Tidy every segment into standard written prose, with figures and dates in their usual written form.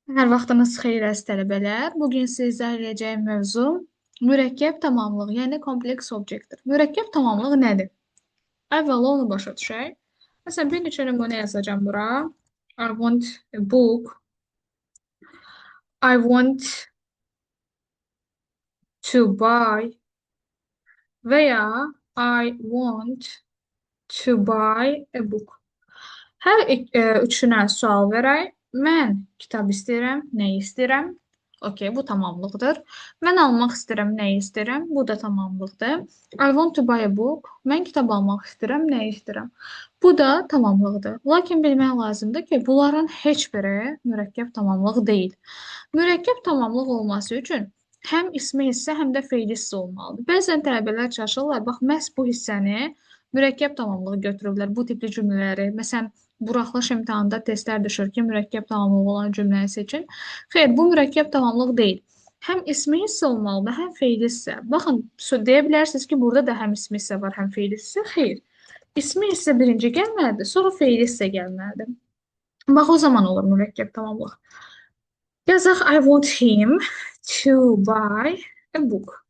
Hər vaxtınız xeyir əziz tələbələr. Bu gün sizə izah edəcəyim mövzu mürəkkəb tamamlıq, yəni kompleks objektdir. Mürəkkəb tamamlıq nədir? Əvvəla onu başa düşək. Məsələn, bir neçə nümunə yazacağam bura. I want a book. I want to buy və ya I want to buy a book. Hər üçünə sual verək. Mən kitab istəyirəm, nə istəyirəm? Okey, bu tamamlıqdır. Mən almaq istəyirəm, nə istəyirəm? Bu da tamamlıqdır. I want to buy a book. Mən kitab almaq istəyirəm, nə istəyirəm? Bu da tamamlıqdır. Lakin bilmək lazımdır ki, bunların heç biri mürəkkəb tamamlıq deyil. Mürəkkəb tamamlıq olması üçün həm ismi hissə, həm də feili hissə olmalıdır. Bəzən tələbələr çaşırlar, bax, məhz bu hissəni mürəkkəb tamamlığı götürüblər, bu tipli cümlələri. Məsələn, buraxılış imtahanında testlər düşür ki, mürəkkəb tamamlıq olan cümləni seçin. Xeyr, bu mürəkkəb tamamlıq deyil. Həm ismi hissə olmalıdır, həm feili hissə. Baxın, deyə bilərsiniz ki, burada da həm ismi hissə var, həm feili hissə. Xeyr, ismi hissə birinci gəlməlidir, sonra feili hissə gəlməlidir. Bax, o zaman olur mürəkkəb tamamlıq. Yazaq, I want him to buy a book.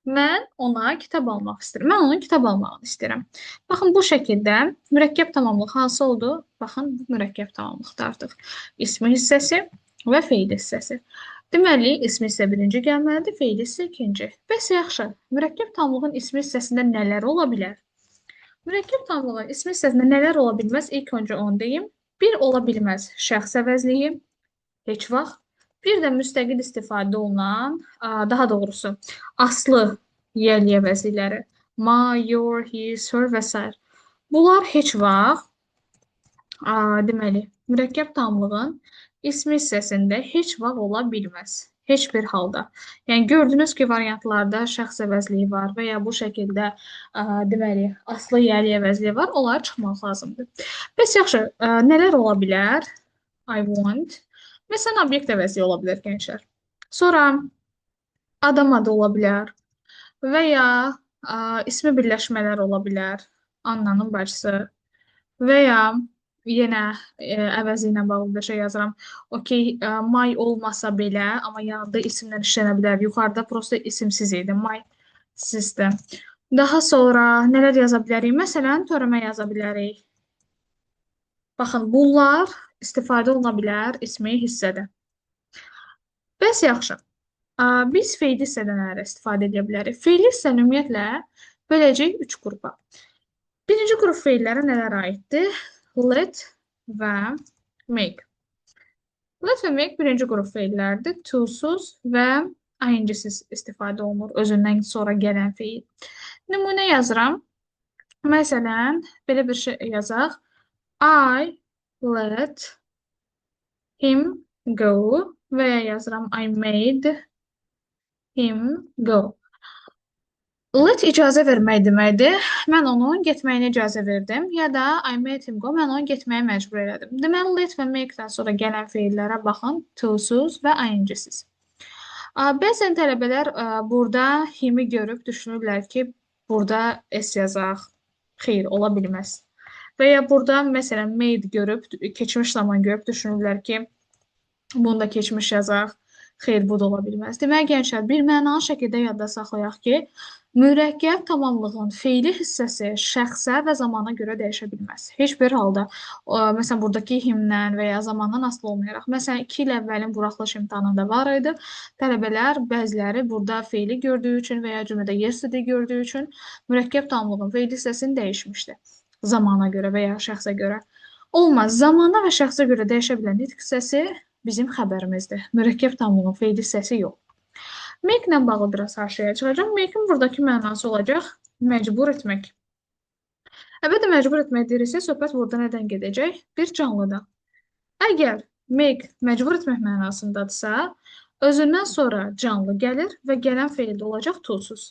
Mən ona kitab almaq istəyirəm. Mən onun kitab almağını istəyirəm. Baxın, bu şəkildə mürəkkəb tamamlıq hansı oldu? Baxın, bu mürəkkəb tamamlıqdır artıq. İsmi hissəsi və feili hissəsi. Deməli, ismi hissə birinci gəlməlidir, feili hissə ikinci. Bəs yaxşı, mürəkkəb tamamlığın ismi hissəsində nələr ola bilər? Mürəkkəb tamamlığın ismi hissəsində nələr ola bilməz? İlk öncə onu deyim. Bir, ola bilməz şəxs əvəzliyi, heç vaxt. Bir də müstəqil istifadə olunan, daha doğrusu, aslı yiyəli əvəzlikləri, my, your, his, her və s. Bunlar heç vaxt, deməli, mürəkkəb tamamlığın ismi hissəsində heç vaxt ola bilməz. Heç bir halda. Yəni, gördünüz ki, variantlarda şəxs əvəzliyi var və ya bu şəkildə, deməli, aslı yiyəli əvəzliyi var, onlara çıxmaq lazımdır. Bəs yaxşı, nələr ola bilər? I want. Məsələn, obyekt əvəzliyi ola bilər, gənclər. Sonra adam adı ola bilər və ya ismi birləşmələr ola bilər. Annanın bacısı və ya yenə əvəzi ilə bağlı bir şey yazıram. Okey, my olmasa belə, amma yanında isimlə işlənə bilər. Yuxarıda prosta isimsiz idi. My sister. Daha sonra nələr yaza bilərik? Məsələn, törəmə yaza bilərik. Baxın, bunlar istifadə oluna bilər ismi hissədə. Bəs yaxşı. Biz feili hissədə nələrə istifadə edə bilərik? Feili hissəni ümumiyyətlə böləcəyik 3 qrupa. Birinci qrup feillərə nələr aiddir? Let və make. Let və make birinci qrup feillərdir. To-suz və ing-siz istifadə olunur özündən sonra gələn feil. Nümunə yazıram. Məsələn, belə bir şey yazaq. I let him go və ya yazıram I made him go. Let icazə vermək deməkdir. Mən onun getməyinə icazə verdim ya da I made him go, mən onu getməyə məcbur elədim. Deməli, let və make-dən sonra gələn feillərə baxın, to-suz və ing-siz. Bəzən tələbələr burada him-i görüb düşünürlər ki, burada s yazaq. Xeyr, ola bilməz. Və ya burada məsələn made görüb, keçmiş zaman görüb düşünürlər ki, bunu da keçmiş yazaq. Xeyr, bu da ola bilməz. Deməli, gənclər, bir mənalı şəkildə yadda saxlayaq ki, mürəkkəb tamamlığın feili hissəsi şəxsə və zamana görə dəyişə bilməz. Heç bir halda, məsələn, buradakı himdən və ya zamandan asılı olmayaraq. Məsələn, 2 il əvvəlin buraxılış imtahanında var idi. Tələbələr bəziləri burada feili gördüyü üçün və ya cümlədə yesterday gördüyü üçün mürəkkəb tamamlığın feili hissəsini dəyişmişdi. Zamana görə və ya şəxsə görə. Olmaz. Zamana və şəxsə görə dəyişə bilən nitq hissəsi bizim xəbərimizdir. Mürəkkəb tamamlığın feili hissəsi yox. Make ilə bağlı biraz haşiyaya çıxacaq. Make-in buradakı mənası olacaq məcbur etmək. Əlbəttə, məcbur etmək deyirsə, söhbət burada nədən gedəcək? Bir canlıdan. Əgər make məcbur etmək mənasındadırsa, özündən sonra canlı gəlir və gələn feildə olacaq to-suz.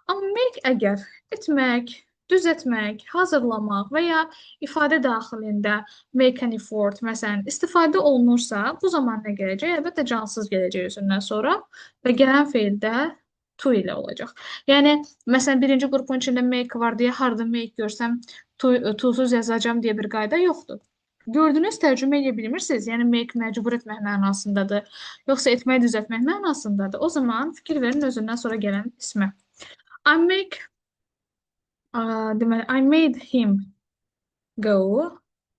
Amma make əgər etmək, düzəltmək, hazırlamaq və ya ifadə daxilində make an effort, məsələn, istifadə olunursa, bu zaman nə gələcək? Əlbəttə, cansız gələcək özündən sonra və gələn feildə to ilə olacaq. Yəni, məsələn, birinci qrupun içində make var deyə harda make görsəm, to-suz yazacağam deyə bir qayda yoxdur. Gördünüz, tərcümə edə bilmirsiniz. Yəni make məcbur etmək mənasındadır, yoxsa etmək, düzəltmək mənasındadır. O zaman fikir verin özündən sonra gələn ismə. I make, deməli, I made him go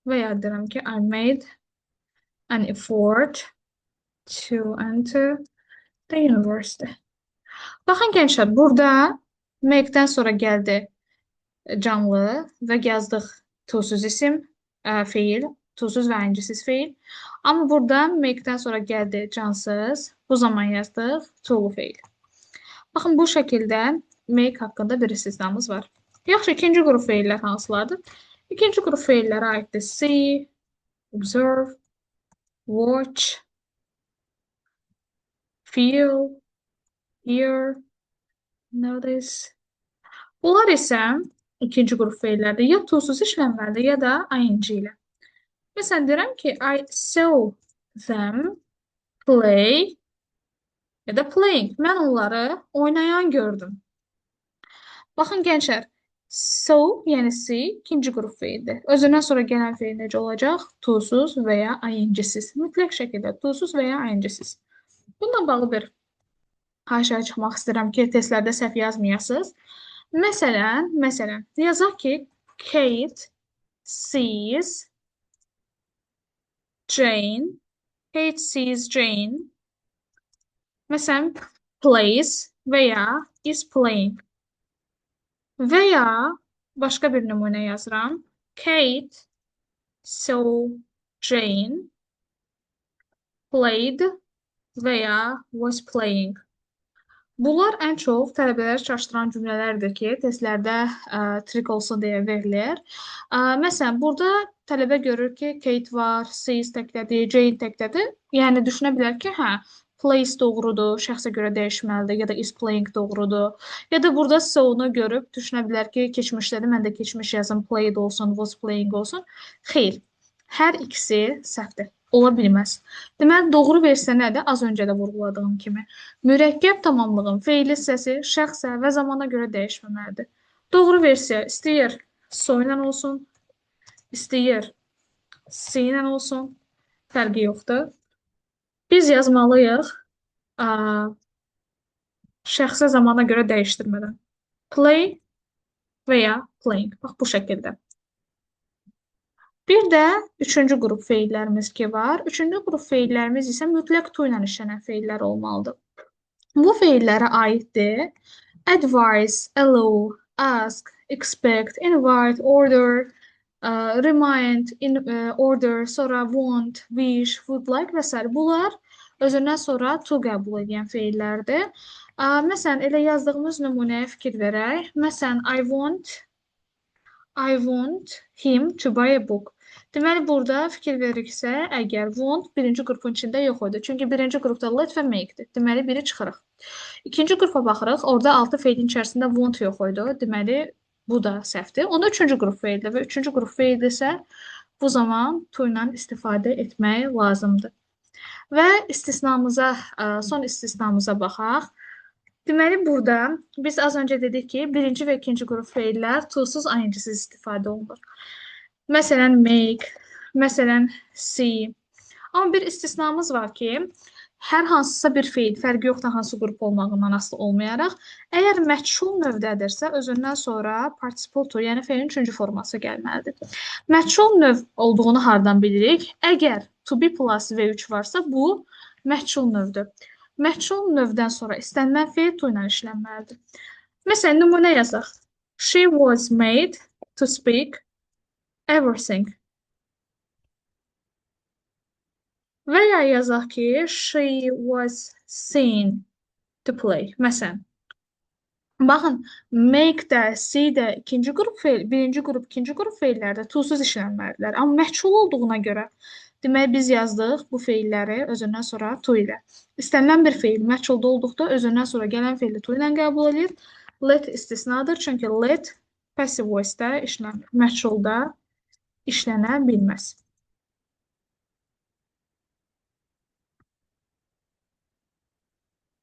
və ya deyirəm ki, I made an effort to enter the university. Baxın gençlər, burada make-dən sonra gəldi canlı və yazdıq to-suz isim, feil, to-suz və ing-siz feil. Amma burada make-dən sonra gəldi cansız, bu zaman yazdıq to-lu feil. Baxın, bu şəkildə make haqqında bir istisnamız var. Yaxşı, ikinci qrup feillər hansılardır? İkinci qrup feillərə aiddir see, observe, watch, feel, hear, notice. Bunlar isə ikinci qrup feillərdir. Ya to-suz işlənməlidir, ya da ing ilə. Məsələn, deyirəm ki, I saw them play ya da playing. Mən onları oynayan gördüm. Baxın, gençlər, saw, yəni see, ikinci qrup feildir. Özündən sonra gələn feil necə olacaq? To-suz və ya ing-siz. Mütləq şəkildə to-suz və ya ing-siz. Bununla bağlı bir haşaya çıxmaq istəyirəm ki, testlərdə səhv yazmayasınız. Məsələn, yazaq ki, Kate sees Jane. Kate sees Jane. Məsələn, plays və ya is playing. Və ya başqa bir nümunə yazıram. Kate saw Jane played və ya was playing. Bunlar ən çox tələbələri çaşdıran cümlələrdir ki, testlərdə trik olsun deyə verilir. Məsələn, burada tələbə görür ki, Kate var, sees təkdədir, Jane təkdədir. Yəni, düşünə bilər ki, hə, plays doğrudur, şəxsə görə dəyişməlidir ya da is playing doğrudur. Ya da burada saw-nu görüb düşünə bilər ki, keçmişdədir, mən də keçmiş yazım, played olsun, was playing olsun. Xeyr, hər ikisi səhvdir. Ola bilməz. Deməli, doğru versiya nədir? Az öncə də vurğuladığım kimi. Mürəkkəb tamamlığın feili hissəsi şəxsə və zamana görə dəyişməməlidir. Doğru versiya istəyir saw ilə olsun, istəyir see ilə olsun, fərqi yoxdur. Biz yazmalıyıq şəxsə zamana görə dəyişdirmədən. Play və ya playing. Bax, bu şəkildə. Bir də üçüncü qrup feillərimiz ki var. Üçüncü qrup feillərimiz isə mütləq to ilə işlənən feillər olmalıdır. Bu feillərə aiddir advise, allow, ask, expect, invite, order, remind, order, sonra want, wish, would like və s. Bunlar özündən sonra to qəbul edən feillərdir. Məsələn, elə yazdığımız nümunəyə fikir verək. Məsələn, I want him to buy a book. Deməli, burada fikir veririksə, əgər want birinci qrupun içində yox idi. Çünki birinci qrupda let və make-dir. Deməli, biri çıxırıq. İkinci qrupa baxırıq. Orada 6 feilin içərisində want yox idi. Deməli, bu da səhvdir. Onda üçüncü qrup feildir və üçüncü qrup feildirsə, bu zaman to ilə istifadə etmək lazımdır. Və son istisnamıza baxaq. Deməli, burada biz az öncə dedik ki, birinci və ikinci qrup feillər to-suz, ing-siz istifadə olunur. Məsələn, make, məsələn, see. Amma bir istisnamız var ki, hər hansısa bir feil, fərqi yoxdur hansı qrup olmağından asılı olmayaraq, əgər məchul növdədirsə, özündən sonra participle to, yəni feilin üçüncü forması gəlməlidir. Məchul növ olduğunu hardan bilirik? Əgər to be plus V3 varsa, bu məchul növdür. Məchul növdən sonra istənilən feil to ilə işlənməlidir. Məsələn, nümunə yazaq. She was made to speak everything. Və ya yazaq ki, she was seen to play. Məsələn, baxın, make-də, see-də ikinci qrup feil, birinci qrup, ikinci qrup feillərdə to-suz işlənməlidirlər. Amma məchul olduğuna görə, deməli, biz yazdıq bu feilləri özündən sonra to ilə. İstənilən bir feil məchulda olduqda özündən sonra gələn feili to ilə qəbul edir. Let istisnadır, çünki let passive voice-da işlənmir, məchulda işlənə bilməz.